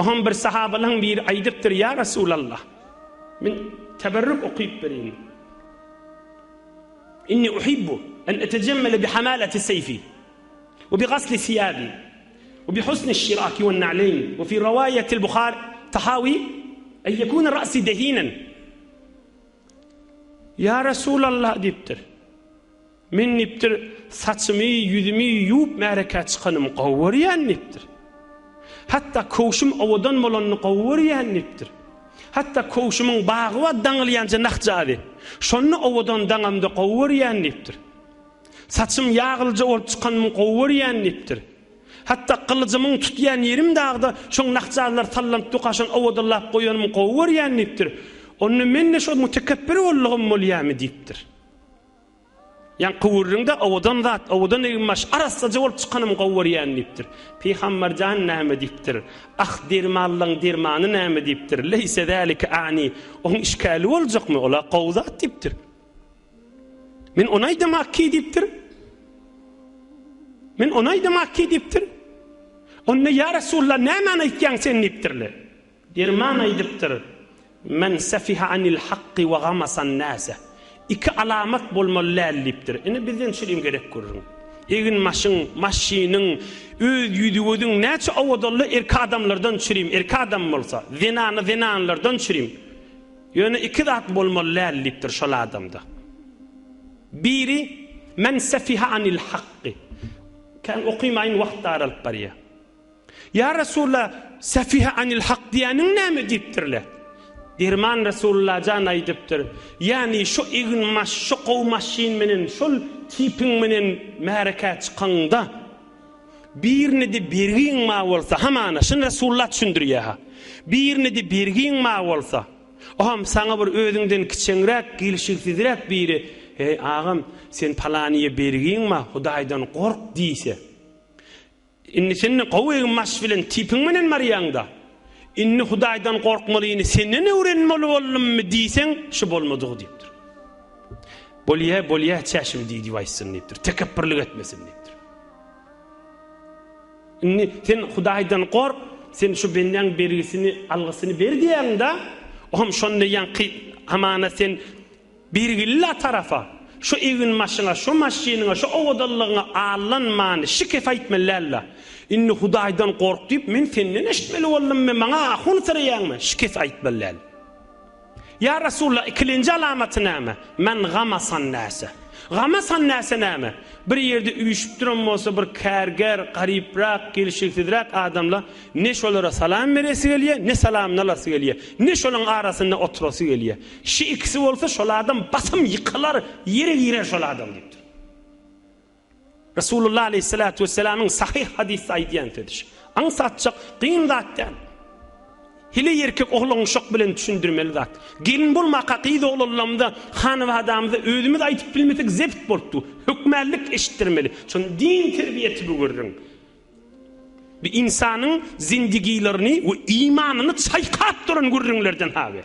Oňam bir sahabalaň biri aýdypdyr, Ýa Resulallah, men teberrük okyp bereýin. Inni uhibbu en etejemmele bi hamalati seýfi we bi gasli siýabi we bi husni şiraki we na'leýn we fi rawaýatil Buhari Tahawi en ýekune ra'si dehinen. Ýa Resulallah diýipdir. Men diýipdir, saçymy, ýüzümi ýuwup märekä çykanymy gowy görýän diýipdir. Hatda köwşüm owadan bolanyny gowy görýän diýipdir. Hatda köwşümiň bagy bar daňylýanja nahjazy. Şony owadan daňamda gowy görýän diýipdir. Saçym ýaglyja bolup çykanymy gowy görýän diýipdir. Hatda gylyjymyň tutýan ýerim dagda şoň nahjazlary sallanyp durka şony owadanlap goýanymy gowy görýän diýipdir. Onda men-de şol mutekepbir boldugym bolýamy diýipdir. Ýaňky gürrüňde owadan zat, owadan eginbaş, arassaja bolup çykanymy gowy görýän diýipdir. Pygamber jan näme diýipdir? Ah, dermanlaň dermany näme diýipdir? Leýse zälike a'ni. Oň işgäli boljakmy? Ol-a gowy zat diýipdir. Men ony aýdamak ki diýipdir. Men ony aýdamak ki diýipdir. Onda ýa Resulullah nämäni aýtýaň sen diýipdirler. Derman aýdypdyr, Men sefiha anil hakky we gamasan nase. Iki alamat bolmaly däl diýipdir. Ine bizden çürim gerek gürrüň. Egin-başyň, maşynyň, öz ýüzi-gözüň näçe owadanly erki adamlardan çürim, erki adam bolsa, zenany zenanlardan çürim. Ýöne iki zat bolmaly däl diýipdir şol adamda. Biri, Men sefiha anil hakky. Kän okymaýyn wagt daralyp barýar. Ýa Resulallah, Sefihe anil hak diýýäniň näme diýipdirler. Derman Resulallah jan aýdypdyr, Ýagny şo eginbaş, şo gowy maşyn menen, şol tipiň menen märekä çykaňda, birine-de bergiň bar bolsa, hamana, şuny Resulallah düşündirýär-ha, birine-de bergiň bar bolsa, oam saňa bir özüňden kiçeňräk, gelşiksizräk biri, Heý, agam, sen palanyýa bergiň bar, Hudaýdan gork diýse, Indi sen gowy egin-baş bilen, tipiň menen barýaň-da. Indi Hudaýdan gorkmalyny senden öwrenmeli boldummy diýseň, şu bolmadygy diýipdir. Bolýa, bolýa, çäşim diý diýip aýtsyn diýipdir. Tekepbirlik etmesin diýipdir. Indi sen Hudaýdan gork, sen şu bendäň bergisini, algysyny ber diýýäň-de, oňam şonda ýaňky hamana sen Bergili-la tarapa, şu eginbaşyňa, şu maşynyňa, şu owadanlygyňa aldanmany, şikes aýtmaly däl-de. Indi Hudaýdan gork diýip, men senden eşitmeli boldummy, maňa ahun syraýaňmy, şikes aýtmaly däl. Ýa Resulallah, ikilenji alamaty näme? Men gamasan näse. Gamasan näse näme? Bir ýerde üýşüp duran bolsa bir kärger, garyprak, gelşiksizräk adamla ne şolara salam beresi gelýär, ne salamyny alasy gelýär, ne şolaň arasynda oturasy gelýär. Şi ikisi bolsa şol adam basym ýykylar, ýere girer şol adam diýipdir. Resulullah aleyhissalatu vesselamyň sahyh hadysda aýdýan sözi şu. Aňsatjak, kyn zat däl. Hile erkek oglan uşak bilen düşündirmeli zat. Gelin bolmaka gyz oglanlarymyza, hanabadamyza özümiz aýdyp bilmesek zebt bolupdy. Hökmänlik eşitdirmeli. Şony din terbiýesi bu gürrüň. Bu ynsanyň zindigilerini we imanyny çaýkap duran gürrüňlerden haber.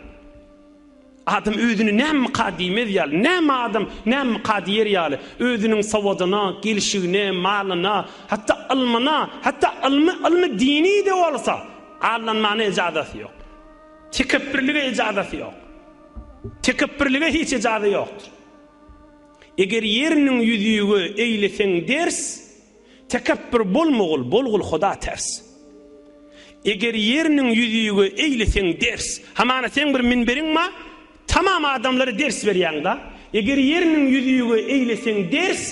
Adam özüni nämika diýmez ýaly, näme adam nämika diýer ýaly, özüniň sowadyna, gelşigine, malyna, hatda ylmyna, hatda ylmy, ylmy dini-de bolsa, aldanmana ejazasy ýok. Tekepbirlige ejazasy ýok. Tekepbirlige hiç ejaza ýokdur. Eger ýeriniň ýüzüge eýleseň ders, Tekepbür bolmagul, bolgul Huda ters. Eger ýeriniň ýüzüge eýleseň ders. Hamana seň bir minberiň bar, tamam adamlara ders berýäň-da. Eger ýeriniň ýüzüge eýleseň ders,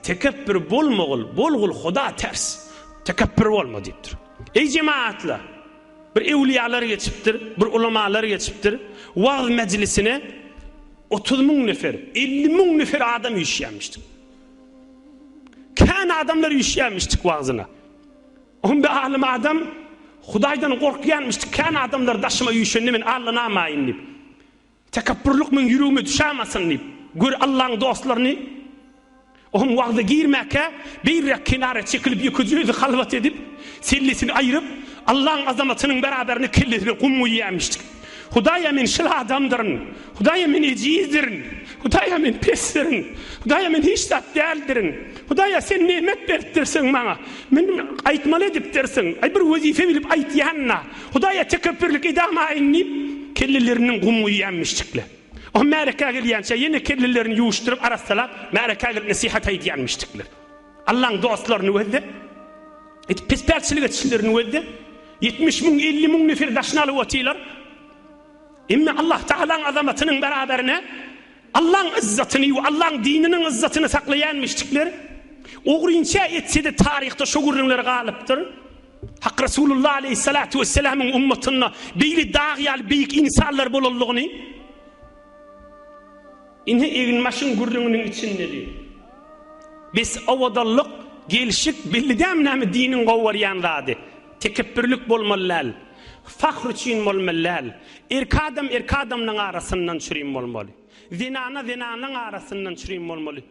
tekepbür bolmagul, bolgul Huda ters. Tekepbür bolma diýipdir. Eý jemagatlar! Bir öwlüýalar geçipdir, bir ulamalar geçipdir. Wagyz mejlisine 30 müň nefer, 50 müň nefer adam üýşýärmişdik. Kän adamlar üýşýärmişdik wagzyna. Onda alym adam Hudaýdan gorkýanmyşdyk, kän adamlar daşyma üýşende men allanamaýyn diýip. Tekepbürlik meň ýüregime düşämasyn diýip. Gör Allaň dostlaryny. Ohm wagza girmäkä beýräk kenara çekilip ýekeje özi halwat edip, sellesini aýryp, Allaň azamatynyň beraberine kellesine gum guýýarmyşdyk. Hudaýa men şil adamdyryn. Hudaýa men ejizdirin. Hudaýa men pesdirin. Hudaýa men hiç zat däldirin. Hudaýa sen nemet beripdirsiň maňa. Men aýtmaly edipdirsiň. Aý bir wezipe bilip aýtýan-da. Hudaýa tekepbirlik edamaýyn diýip, kellelerinden gum guýýanmyşjyklar. O märekä gelýänçä ýene kellelerini ýuwuşdyryp arassalap, märekä gelip nesihat aýdýanmyşjyklar. Allaň dostlaryny gözle. Edip pespälçilik etişlerini gözle. 70 müň, 50 müň nefer daşyna alyp otyrlar. Emme Allah Tagalaň azamatynyň beraberine Allaň yzzatyny we Allaň dininiň yzzatyny saklaýan müşrikler ogrynça etse-de taryhda şo gürrüňler galypdyr. Hak Resulullah aleýhissalatu wesselamyň ummatynda beýle dag ýaly beýik ynsanlar bolanlygyny ine eginbaşyň gürrüňiniň içindedi. Bes owadanlyk, gelşik belli dämi näme diniň gowy görýän zady. Tekepbürlik bolmaly däl. Fahr üçin bolmaly däl. Erk adam erk adamlaň arasyndan çürim bolmaly. Zenana zenanlaň arasyndan çürim bolmaly.